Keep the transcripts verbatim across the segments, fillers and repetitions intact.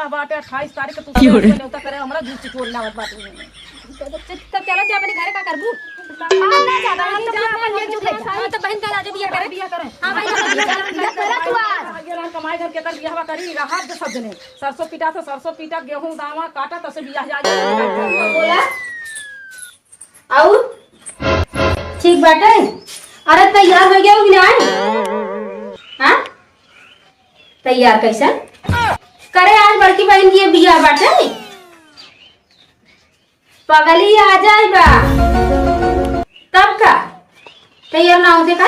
बाटे अट्ठाईस तारीख के, तू क्यों रे? न्योता करे, हमरा जूठ चिटोर लावत बाटे। तो, तो, तो चला जा अपने घरे, का करबू? हम ना जाबे, हम तो अपने बहन के बियाह करे। हाँ, तो बहन का लाजे बियाह करे। बियाह करे। हाँ, बहन का बियाह करे। बियाह करे तू आज। ये राम कमाई घर के कर बियाहवा करी, राहत दे सब जने। सरसों पीटा तो सरसों पीटा, गेहूं दावा काटा तो से बियाह जाए। बोला। और ठीक बाटे। अरे तैयार हो गया कि ना? हाँ? तैयार कैसन? करे आज बड़की बहन के बियाह बाटे। पगली आ जाए बा। तब का? तैयार ना होते का?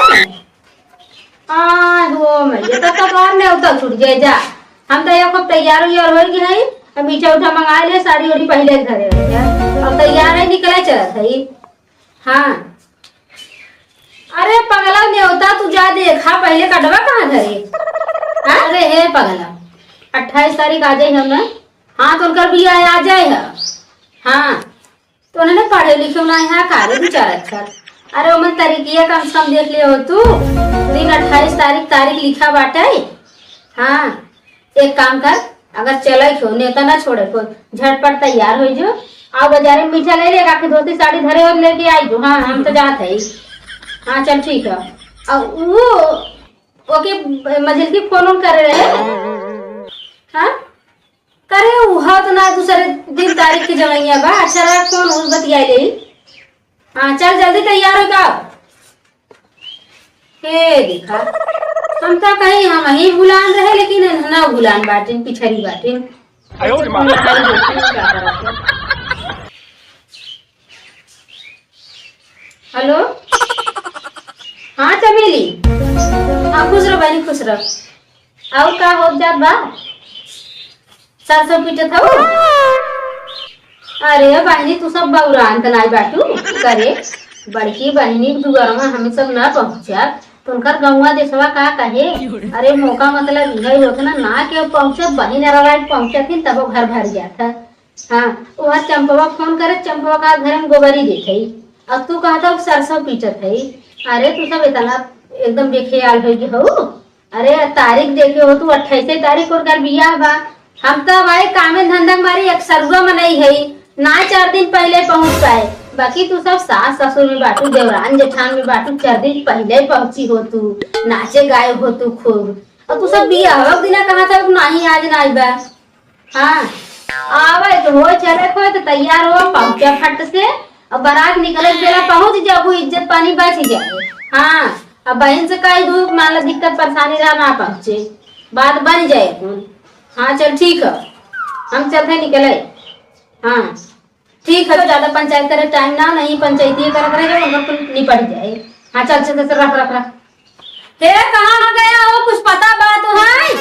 आ, हो मैया, तब तो तोहार नेवता छूट जाए जा। हम तो एक तैयार उयार हो गए हैं, अब मीठा उठा मंगा ले, साड़ी ओड़ी पहले के धरे रह जा। अब तैयार है, निकले चलत है। हाँ। अरे पगला नेवता, तू जा देखा, पहले कटवा कहाँ धरे? हाँ? अरे हे पगला, अट्ठाईस तारीख आ जाए हम ना। हाँ, तो उनकर बियाह आ जाए है। हाँ। तो उन्होंने पढ़े लिखे ना है, कारे दू चार अक्षर। अरे, ओमन तरीकिया कम से कम देख लियो हो तू। दिन अट्ठाईस तारीख, तारीख लिखा बाटे। हाँ, एक काम कर, अगर चले हो, नेता ना छोड़े को, झटपट तैयार हो जो, आओ बाजारे में मीठा ले ले, आके धोती साड़ी धरे हो, लेके आई जो। हाँ, हम तो जात है। हाँ, चल ठीक है। और वो, ओके, मझिलकी फोन उन करे रहे। हाँ? करे उहा तो ना, दूसरे दिन तारीख के जवैया बा। अच्छा रहा, फोन उस बतिया ले। हाँ, चल जल्दी तैयार हो जाओ। हे देखा, हम तो कहीं हम ही भुलान रहे, लेकिन ना भुलान बाटिन, पिछड़ी बाटिन। हेलो, हाँ चमेली, हाँ खुश रहो बहनी, खुश रहो। और का होत जात बा? सरसों पीटत हऊ? अरे बहिनी, तू सब बौरान त नाई बाटू। करे, बड़की बहिनी के दुआरवा हमें सब ना पहुँचत, तो उनकर गौवा देशवा का कहे? अरे मौका मतलब इहे होत ना, ना के पहुँचत, बहिन अरवाई पहुँचत ही तब वो घर भर जात है। हाँ, वह चंपवा फोन करे, चंपवा का घर में गोबरी देत है, अब तू कहता सरसों पीटत है। अरे तू सब इतना एकदम बेख्याल हो गई हो। अरे, तारीख देखे हो तू, अट्ठाईस तारीख को उनकर बियाह बा। हम तो भाई कामे धंधा के मारे एक सरुआ मनई है, ना चार दिन पहले पहुँच पाए। बाकी तू सब सास ससुर में बाटू, देवरान जेठान में बाटू, चार दिन पहले पहुँची हो तू, नाचे गाए हो तू खूब। और तू सब बियाह के दिना कहाँ था, नाही आज ना आई बा। हाँ, आवे तो हो, चले को तो तैयार हो, पहुँचा फट से। अब बारात निकले के बेला पहुँच जाबू, इज्जत पानी बच जाए। हाँ, अब बहन से कही दू, मान लो दिक्कत परेशानी रहा ना पहुँचे, बात बन जाए कुल। हाँ, चल ठीक है, हम चलते निकले। हाँ, ठीक है, ज्यादा पंचायत करे टाइम ना, नहीं पंचायती करत रहे, उनका कुल निपट जाए। हाँ, चल, चल, चल, रख, रख, रख। हे, कहाँ हो गया हो? कुछ पता बा तो है?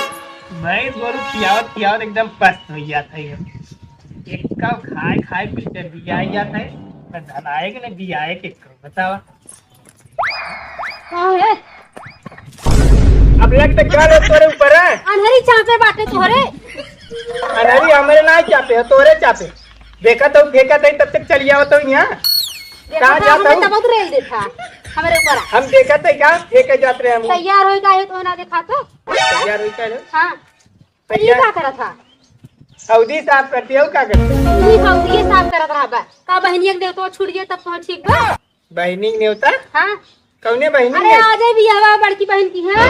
भैंस गोरू खियावत खियावत एकदम पस्त हो जात है। एक कप खाए खाए पीछे बियाई जात है, न धनाए के न बियाए के करो, बतावा। कहाँ है? अब लग तक गाल तोरे ऊपर है। अनहरी चापे बाटे तोरे। अनहरी हमरे ना चापे, तोरे चापे। देखा तो फेंका तई तब तक चली आवत हो यहाँ। देखा कहाँ था, जात हमें हूँ? तब रेल देखा, हमरे ऊपर आ। हम देखा तई का फेंके जात रहे हम। तैयार होई का है तो ना देखा तो? तैयार होई का है? हाँ। अरे, ये तैयार। का करत था? हौदी साफ करती है, का करती है? ये हौदी साफ करत रहा बा। का बहनिया के देवतो छूट गया तब तो ठीक बा? बहनी के नेवता? हाँ। कौने बहनी अरे, के? आ जाए बियाहवा बड़की बहन की, हाँ।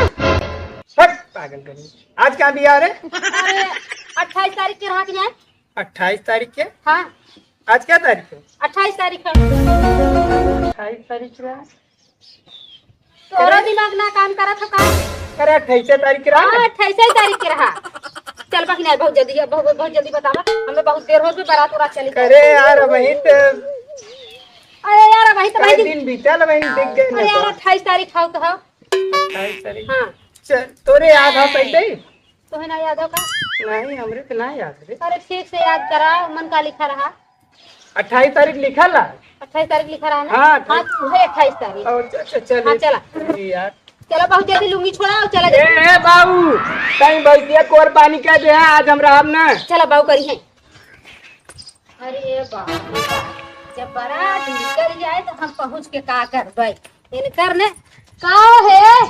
हट, पागल कहीं। आज का बियाह रे? अरे, अट्ठाईस तारीख के रहा कि नहीं? अट्ठाईस तारीख के? हाँ। आज क्या तारीख है? अट्ठाईस तारीख है। अट्ठाईस तारीख के। तोरा अरे। दिमाग ना काम करत हो का? अरे, अट्ठाईस तारीख के रहा हाँ, ना? अट्ठाईस तारीख के रहा। चल बहिन, बहुत जल्दी, बहुत, बहुत जल्दी बतावा। हमें बहुत देर हो गई, बारात उरात चली जाए। अरे यार, वही तो। अरे यार, वही तो, कई वही दिन बीतल, वही दिख गए अरे ना यार, तो। अट्ठाईस तारीख हो तो हो। अट्ठाईस तारीख। हाँ। चल, तोरे याद हो पहले? तोहे ना याद हो का? नहीं, हमरे तो ना याद रे। अरे ठीक से याद करा, मन का लिखा रहा? अट्ठाईस तारीख लिखा ला। अट्ठाईस तारीख लिखा रहा ना? हाँ, हाँ, अट्ठाईस। तो है अट्ठाईस तारीख। और च-, च-, चल, हाँ, चला। अरे यार। चला, बहुत जल्दी लुंगी छोड़ा और चला ए, जा। ए, बाबू, कहीं बैठिया कोर पानी कह दे, आज हम रहब ना। चला, बाबू करी है। अरे बाप रे बाप, जब बारात निकल जाए तो हम पहुँच के का करबै? इनकर ने का है?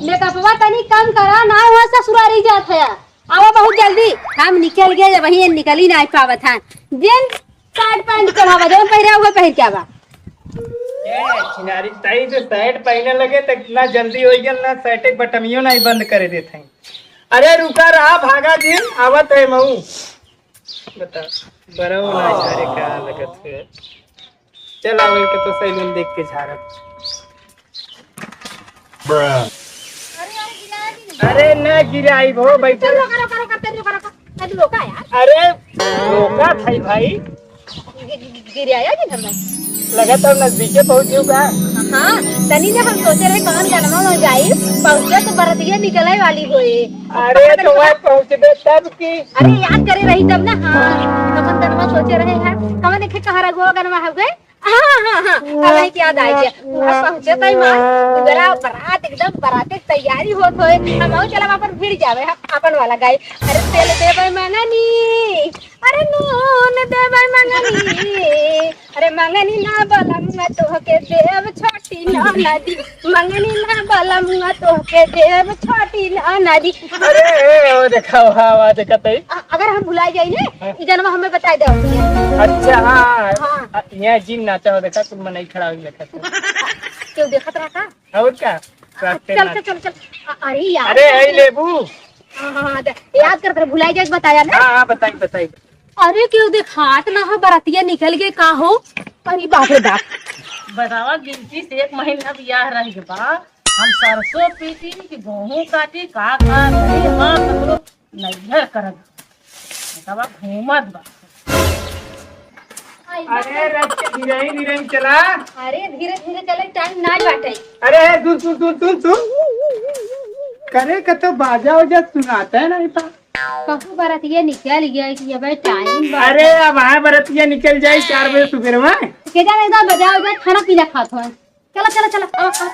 मेकअपवा तनी कम करा, ना हुआ ससुरारी जात है। आवा बहुत जल्दी, हम निकल गए, जब वहीं निकल ही ना पावत हैं। Jeans shirt pant चढ़ावा, जौन पहिरा हुआ पहिर के आवा। ए, छिनारी ताई जो shirt पहने लगे तो इतना जल्दी हो गया ना, shirt के बटमियो नहीं बंद करे देते हैं। अरे रुका रहा, भागा जिन, आवत है मऊ। बता, बरऊ ना करे का लगत है। चल, आवल के तो सैलून देख के झारब। अरे, अरे, गिरा दी। अरे, ना गिराई भो, बैठल। चल, रोका, रोका, रोका, तेरे रोका, रोका। अरे, रोका यार। अरे, रोका था भाई। गि-, गि-, गिराया कि ना मैं? लगा तो नजदीके पहुंच गयो का? हाँ, तनी ना हम सोचे रहे कौन गनवा में जाई, पहुंचे तो बरतिया निकले वाली होए। अरे, तो वहाँ पहुंचबे तब की। अरे, याद करे रही तब ना, हाँ, कमन गनवा सोचे रहे हैं, कमन एक कहाँ रघुआ गनवा हो गए। हाँ, हाँ, हाँ, अब एक याद आ गया। वहाँ पहुँचे तई माँ, पूरा बारात, एकदम बारात के तैयारी होत होए। हम आऊ चलब अपन भिड़ जावे, हम अपन वाला गाई। अरे तेल देबै मंगनी, अरे नून देबै मंगनी, अरे मंगनी ना बलमुआ तोहके देब छोटी ना नदी, मंगनी ना बलमुआ तोहके देब छोटी ना नदी। अरे, ए, ओ देखा, वाह, वाह, देखा तई। अ-, अगर हम भुला जाई ने, हाँ। ई जनवा हमें बताई दे। अच्छा, हाँ। हाँ। अ, यहाँ जिन नाचा हो, देखा, कुल मनई खड़ा हो गया था। क्यों देखत रहा का? और का? रास्ते चल, नाच। चल, चल, चल। अ-, अरे यार। अरे, आई लेबू। हाँ, हाँ, हाँ, दे। याद कर, कर भुलाई जाए, बताया ना। हाँ, हाँ, बताई, बताई। अरे, क्यों देखात ना हो, बरतिया निकल गए का हो? अरे, बाप रे बाप। बतावा, गिनती से एक महीना बियाह रह गए बा। हम सरसों पीटी कि गेहूं काटी, का का करी, हाँ, ककरो नैहर करब। बतावा, घूमत बा। अरे, रच के धीरे ही, धीरे ही चला। अरे, धीरे, धीरे चले, time ना बाटे। अरे, सुन, सुन, सुन, सुन, सुन। करे के तो बाजा उजा सुनाते नहीं था। कहूँ बरतिया निकल गया कि अबे time बा। अरे, अब हाँ बरतिया निकल जाए चार बजे सुबह में। के जाने एकदम बजा उजा खाना पीना खात हो। चला, चला, चला, आवा, आवा।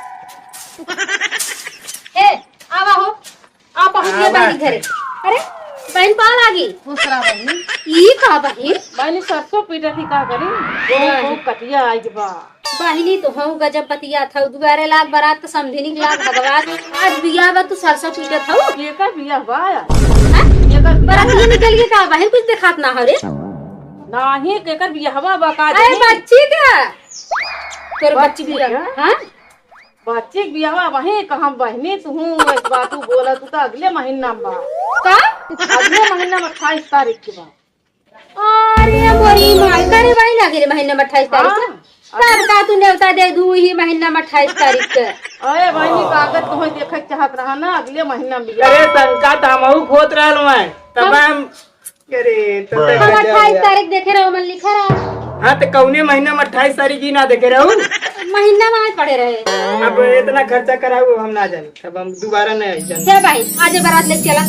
ए, आवा हो। आ पहुँच गए आवा। बहनी घरे। अरे, बहन पाँव लागी। खुश रहा बहनी। ई का बहन? बहनी सरसों पीटे थी का करी? बहुत, बहुत कटिया आई बा। बहनी तो हूँ गजब बतिया था। दुआरे लाग बरात तो समझिनी लाग भगवान। आज बियाह बा तू सरसों पीटे था। ये का बियाह बा? हाँ? ये का बियाह? बरात ये निकल गई का बहन? कुछ दिखात ना हो रे। नाही, केकर बियाहवा बा का अरे जानी? बच्ची का। तोर बच्ची बच्ची बिया-, का? हाँ? बच्ची के बियाहवा वहीं कहम बहनी, तू हूँ एक बात तू बोला, तू तो अगले महीना में बा। का? अगले महीना में अट्ठाईस तारीख के बा। अरे मोरी माई, करे भाई ना अगले महीना में अट्ठाईस तारीख के? हाँ। तब का तू नेवता दे दू ही महीना में अट्ठाईस तारीख के? अरे बहनी, कागज तो देखे के चाहत रहा ना, अगले महीना में बियाह। अरे शंका तो हमहू खोत रहल हुआ है, तब हम हम अरे, तो हम तय कर अट्ठाईस जाओ। तारीख देखे रहो, मन लिखा रहा। हाँ, तो कौने महीना में अट्ठाईस तारीख ही ना देखे रहू? महीना में आज पड़े रहे। अब इतना खर्चा कराऊ, हम ना जानी, अब हम दोबारा नहीं आई जानी। चल भाई, आजे बारात लेके चला।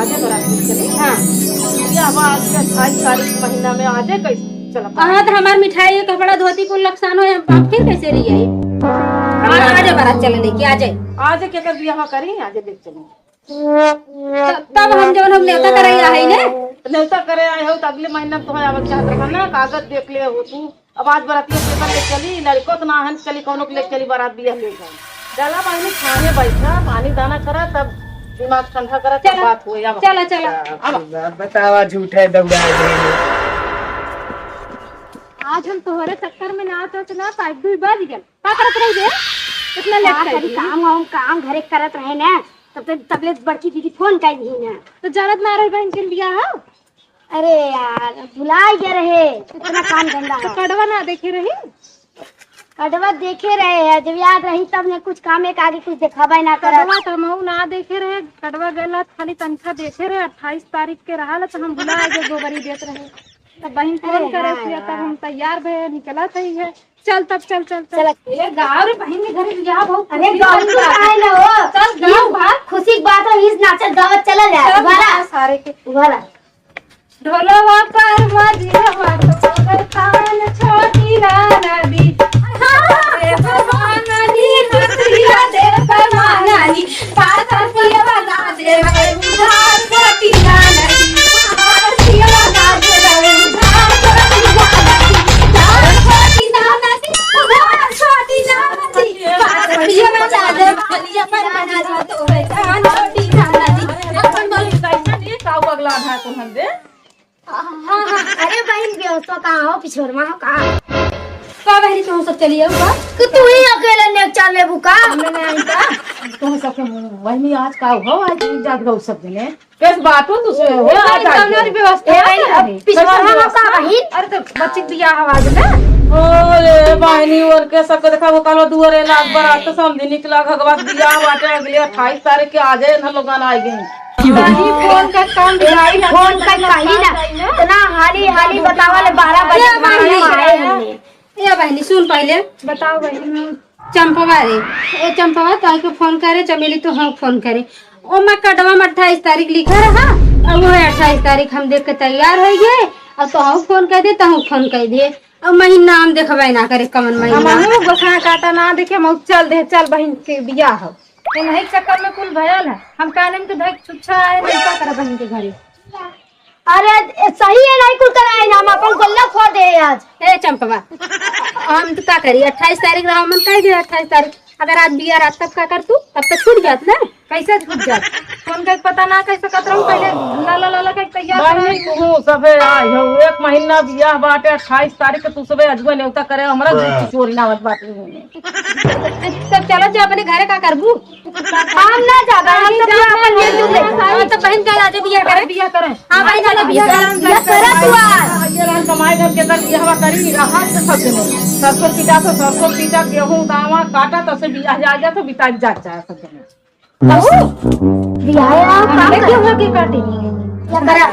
आजे बारात लेके चली? हाँ। ये अब आज के अट्ठाईस तारीख महीना में आजे कैसे चला? हाँ, तो हमार मिठाई, कपड़ा, धोती कुल नुकसान हो, हम, हम फिर कैसे रही आई? हम आज, ना आजे बारात चला लेके, आजे। आजे के कर बियाह करी, आजे लेके चली। त-, तब हम जवन हम नेवता करे आए हैं ने। नेवता करे आए हो, त अगले महीना में तोहरे आवत चाहत रहा ना, कागज देख ले हो तू। अब आज बरातिया पेपर ले चली, लड़को त ना हन चली, कौनो के ले चली, बारात बियाह ले जाए। चला बहिनी, खाने बैठा, पानी दाना करा, तब दिमाग ठंडा करा, तब चला, बात होए। अब चला, चला। अब बतावा, झूठे दौड़ा दे। आज हम तोहरे चक्कर में ना तो ना, साढ़े दुई बज गए। का करत रही बे? इतना लेट का कर करी, दी? काम, हम काम घरे करत रहे ना, तब तक, तबले बड़की दीदी फोन कर दी ना। तो जानत ना रहे बहन के बियाह हो? अरे यार, भुला गए रहे, इतना काम धंधा तो है। कड़वा ना देखे रही? कड़वा देखे रहे हैं, जब याद रही तब ने कुछ काम एक आगे कुछ देखाबे ना करत। कड़वा तो हमहू ना देखे रहे, कड़वा गला खाली तनखा देखे रहे, अट्ठाईस तारीख के रहा तो हम भुला गए, गोबरी देत रहे। तो बहन अरे फोन करे हाँ थी, तब यार। हम तैयार भए निकला था ही है। चल तब, चल, चल, चल। चल। ए, गाँव रे बहिन के घरे बियाह बहुत अरे, खुशी गाँव वाली तो बात है। आए ना हो। चल, गाँव ई भाग। खुशी की बात है, इस नाचत गावत चला जाए। चल, उभारा। सारे के। उभारा। ढोलवा पर मजिहवा तो बरतान छोटी ना नदी। हाँ। रे भगवान नी हसिया दे परमाननी। पाथर पियवा गा देवे उधार छोटी ना नदी। पाथर पियवा गा देवे उधार छोटी ना नदी। उधार छोटी ना नदी। उधार छोटी ना नदी। पाथर पियवा गा देवे उधार छोटी ना नदी। अपन बोली। हाँ, हाँ, अरे बहिन, व्यवस्था कहाँ हो, पिछोरमा हो का? का बहिनी, तुहू सब चली आऊ का? कि तू ही अकेले नेक चल लेबू का? हमें नहीं आई का? तुहू सब के बहिनी आज का हो, आज जात रहो सब जने। कैसे बात हो तुझे? हो, ए, आज बहिनी, आज कौन व्यवस्था ए, है बहिनी, अरे? अब पिछोरमा कैसे हो का व्यवस्था? बहिन? अरे तो बच्ची के बियाह आवाज में। अरे बहिनी, और के सबके देखा, वो कालो दुआरे लाग बरात तो समधी निकला, घगवा के बियाह बाटे अगले अट्ठाईस तारीख के, आ जाए ना लोगन आ गए। नहीं, फोन का काम ए, बिगाड़ी, फोन का कहीं ना। इतना हाली, हाली बतावा ले, बारह बजे ए, बहिनी। आए हमने। ए, बहिनी, सुन पहिले। बताओ, बहिनी। चंपवा रे, ए, चंपवा, तोहके फोन करे, चमेली, तोहके फोन करे। ओमा कटवा में अट्ठाईस तारीख लिखा रहा, अब वो है अट्ठाईस तारीख, हम देख के तैयार हो गए। अब तोहू फोन कर दे, तोहू फोन कर दे, अब महीना हम देखबे ना करे, कवन महीना। हमहू गोसाई काटा ना देखे, हम चल दे, चल बहिन के बियाह हो। इन्हीं के चक्कर में कुल भयल है। हम कानन के धक छुच्छा आए, नहीं का करे बहिन के घरे। अरे, ए, सही है, नहीं कुल कराए ना, हम अपन गोल्ला फोड़ दे आज। ए चंपवा, हम तो का करी, अट्ठाईस तारीख रहा, मन कह दे अट्ठाईस तारीख। अगर आज बियाह रात तब का कर तू, तब तो छूट जात ना। कैसे छूट जात? फोन के पता ना कैसे कतरम पहले ला, ला, ला, ला के तैयार बहिनी, रहे। तू सबे आई हो, एक महीना बियाह बाटे, अट्ठाईस तारीख के तू सबे अजुआ नेवता करे, हमरा घर की चोरी ना आवत बाटे। तब चलत जा अपने घरे, का करबू? हम ना जाबे, हम नहीं तो जाबे, अपन ये जो नहीं। हाँ, तो बहन का लाजे बिया करे। बिया करे। हाँ, बहन का लाजे बिया करे। बिया करे तू आज। ये रहन कमाई घर के तर बियाहवा करी, रहा तो सब जने। सरसों पीटा तो सरसों पीटा, गेहूं दावा काटा तो से बियाह जा, जा तो बिता जा, जा सब जने। बहू, बियाह है, आप काम हमने कर। क्यों होके काटी? या करा।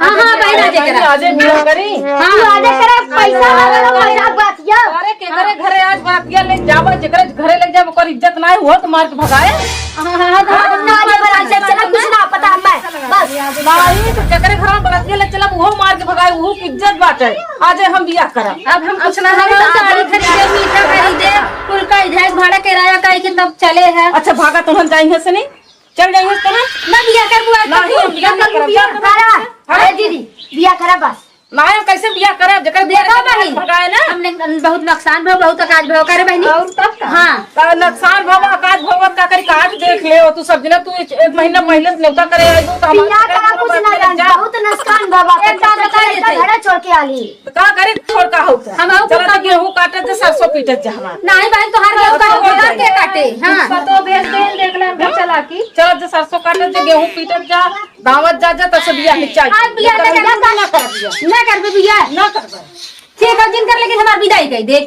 हाँ, हाँ, भाई, राजे करा। राजे बियाह करी। हाँ। तू राजे करा, पैसा वाला लोग पैसा बातिया। अरे, केकरे घरे आज बातिया ले जाबो, जेकरे घरे ले जाबो, ओकर इज्जत नाहीं हुआ, तो मार के भगाए। हाँ, हाँ, हाँ, तो हाँ, हम ना आज बना, चला, कुछ ना पता हमें। बस। नहीं, तो जेकरे घर में बरातिया ले चलब, उहो मार के भगाए, उहो की इज्जत बाटे। आजे हम बियाह करब। अब हम कुछ ना, हम साड़ी खरीदे, मीठा खरीदे, कुल का इधर भाड़ा किराया का है कि तब चले है। अच्छा, भागा तो हम जाएंगे से नहीं? चल जाइए इस तरह। ना बिया करबू आज नहीं, तक। हम बिया ना करबू करब। बिया। करा। हाँ? ए दीदी, बिया करा बस। ना, हम कैसे बिया करब? जेकर बिया देखा करब, बहिन, भगाए ना। हमने बहुत नुकसान भो, बहुत अकाज भो। करे बहिनी? और तब का? हाँ। का नुकसान भो, अकाज भो, का करी, काट देख ले, तू सब जना, तू एक, एक महीना पहले से न्योता करे आई, तो हमारे बिया करा कुछ ना जान, बहुत नुकसान भो, एक बात बता देते। घरे छोड़ के आली। तो का करे, छोड़ का होता? हम आऊ चला कुछ तो गेहूं काटत जा, सरसों पीटत जा हमार। नहीं भाई, तोहार गेहूं का सरसों होगा के काटे? हाँ। पतो बेच दे, देख ले, हम चला की। चला जा, सरसों काटत जा, गेहूं पीटत जा, दावत जा, जा, तब से बियाह निपटाई। आज बियाह ना करबे, ना करबे बियाह। ना करबे। ठीक है, जिन कर, लेकिन हमार विदाई कर दे।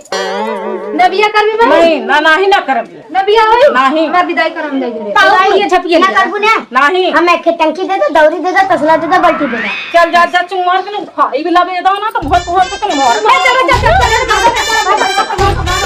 ना बियाह करबे भाई? नहीं, ना, नाही ना करबे। ना बियाह होई? नाही। हमार विदाई कर, हम जाई घरे। पाऊ ये झपिया ना ले। करबू ना? नाही। हम एक टंकी दे दे, दौरी दे दे, तसला दे दे, बाल्टी दे दे। चल जा, जा, चुमार के ना उठा। ई बिला बे दाना तो बहुत, बहुत तक मार। चल, चल, चल, चल, चल, चल, चल, चल, चल, चल, चल,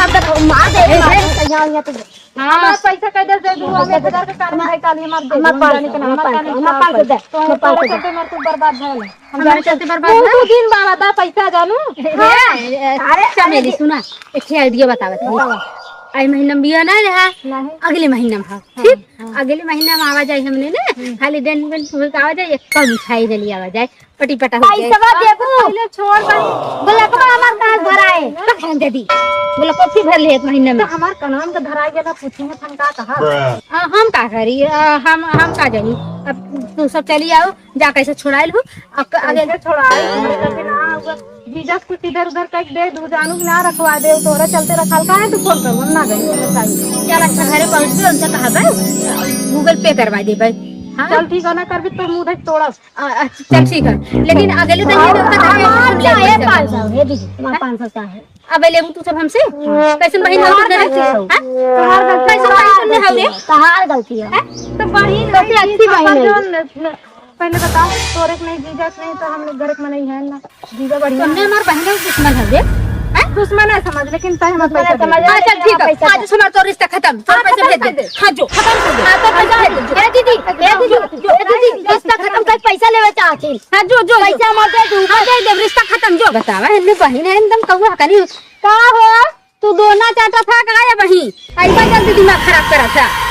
चल, चल, मार दे, ए, मार दे, ए। यहाँ, यहाँ तो हाँ। हमार पैसा कह दे, दे दू, हमें एक हजार के कार में है, काली हमार दे हमार दू, पाँच सौ, जाने के ना, हमार हमार पाँच सौ, पाँच सौ, हमार पाँच सौ दे, हमार पाँच सौ दे। तोहरे चलते मर्द हमारे बात चलते बर्बाद भइल। दू दिन बाद आता पैसा जानू। हाँ। अरे, चमेली, अरे, सुना, एक ठे idea बतावत हई। बतावा। आई महीना में बिया ना रहा, नहीं। अगले महीना में, हाँ, ठीक? हाँ। अगले महीना में आवा जाए हमने ना, हम्म। खाली डेंट वेंट फूल के आवा जाए, एक कम छाई जली आवा जाए, पटी पटा हो जाए। पैसवा देबू? पहले छोड़ बहिन। बोला, "कब हमार कहाँ भरा है?" कहाँ दे दी? बोला, "कॉफी भर ले एक महीना में।" तो हमार कनाम के धराई गया ना, पूछी में हम का कहा? आ, हम का करी? आ, हम, हम का जानी? अब तू सब चली आओ, जा कैसे छोड़ाइल हो। अब क-, आगे कैसे छोड़ाई? हमरे करके ना, अब जीजा कुछ इधर उधर कर दे, दू जानू ना रखवा दे, तोहरे चलते रखल का है, तू फोन कर, हम ना गई, हम ना गई। चल अच्छा, घरे पहुँच गए, उनसे कहा बे, Google Pay करवा दे बे। हाँ? चल ठीक है, ना करबी तो मुँह देख तोड़ब। आ, अच्छा, चल ठीक है, लेकिन अगले दिन ये हाँ, तो हाँ, हाँ, चाहे पाँच सौ, हे दीदी, हमारे पाँच सौ चाहे। अब लेबू तू सब हमसे? हाँ। कैसन बहिन हो तू? तोहार गलती है। हाँ? तोहार गलती है। कैसन बहिन सुनने हो रे? तोहार गलती है। हैं? तो बहिन तो है, फिर अच्छी बहिन है। जो न, न, पहले बताओ, तोरे के नहीं, जीजा के नहीं, तो हम लोग घर के में नहीं है ना। जीजा बढ़िया तो है। हमने हमार बहिन के दुश्मन है रे। हैं? दुश्मन है समझ, लेकिन तय हमार दुश्मन पैसा है समझ। दे दे। अच्छा, ठीक है। पैसा आज दे। से हमार तोर रिश्ता खत्म। तोर हाँ, पैसा खत्म भेज कर दे। दे। हाँ, जो। खत्म कर दे। हाँ, तो पैसा भेज दे। ए दीदी, ए दीदी, ए दीदी, रिश्ता खत्म कर, पैसा लेवे चाहती। हाँ, जो, जो, जो। पैसा मत दे तू। हाँ, दे दे, रिश्ता खत्म, जो। बतावा, इनमें बहिन है, एकदम कौआ हकनी। का हो? तू दोना चाटा था का या बहिन? अइबा जल्दी दिमाग खराब करा था।